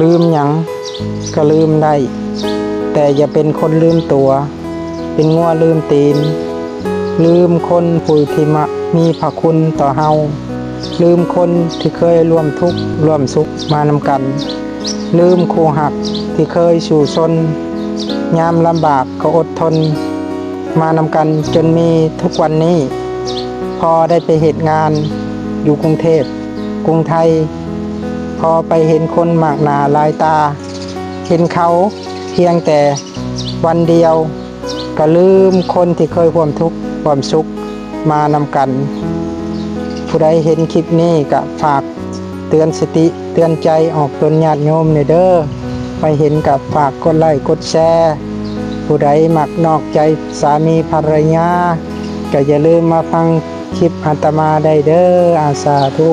ລືມຫຍັງກໍລືມໄດ້, ແຕ່ຢ່າເປັນຄົນລືມຕົວ, ເປັນງົວລືມຕີນ, ລືມຄົນຜູ້ທີ່ມະ ມີພະຄຸນຕໍ່ເຮົາ, ລືມຄົນທີ່ເຄີຍຮ່ວມທຸກຮ່ວມສຸກມານຳກັນ, ລືມຄູ່ຮັກທີ່ເຄີຍສູ້ຊົນ, ຍາມລຳບາກກໍອົດທົນມານຳກັນຈົນມີທຸກວັນນີ້. ພໍໄດ້ໄປເຮັດງານຢູ່ກຸງເທບ ກຸງໄທ, ພໍໄປເຫັນຄົນມາກໜ້າຫຼາຍຕາ, ເຫັນເຂົາພຽງແຕ່ວັນດຽວ ກໍລືມຄົນທີ່ເຄີຍຮ່ວມທຸກຮ່ວມສຸກມານຳກັນ. ຜູ້ໃດເຫັນຄລິບນີ້ກໍຝາກເຕືອນສະຕິເຕືອນໃຈອອກຕົນຍາດໂຍມແດ່ເດີ້. ໃຜເຫັນກໍຝາກກົດໄລ້ກົດແຊ. ຜູ້ໃດມັກນອກໃຈສາມີພັນລະຍາ ກໍຢ່າລືມມາຟັງຄລິບອາດຕະມາໄດ້ເດີ້. ອາ ສາທຸ.